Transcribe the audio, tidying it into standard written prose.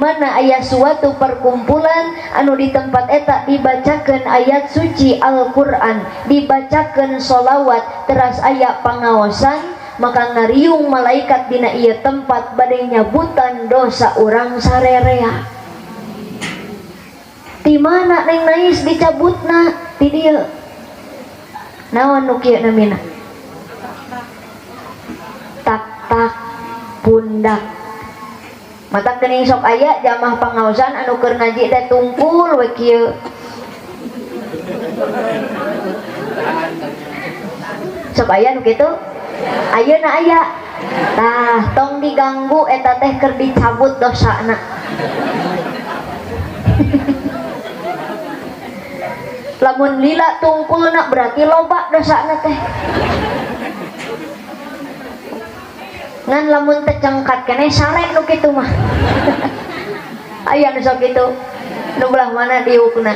mana aya suatu perkumpulan anu di tempat eta dibacakeun ayat suci Al-Qur'an, dibacakeun sholawat, teras aya pangaosan, maka ngariung malaikat dina ieu tempat bade nyabutan dosa urang sarerea. Di mana Neng Nais dicabutna? Di dieu. Naon nu kieu namina? Tak-tak pundak. Mata geuning sok aya jamaah pangaosan anu keur ngaji teh tungkul we kieu. Sok aya nu kitu? Ayeuna aya. Tah, tong diganggu eta teh keur dicabut dosana. Lamun lila tungkulna berarti loba dosana teh. Ngan lamun teh cengkat keneh sare nu kitu mah. Aya nu sok kitu. Nu belah mana diukna.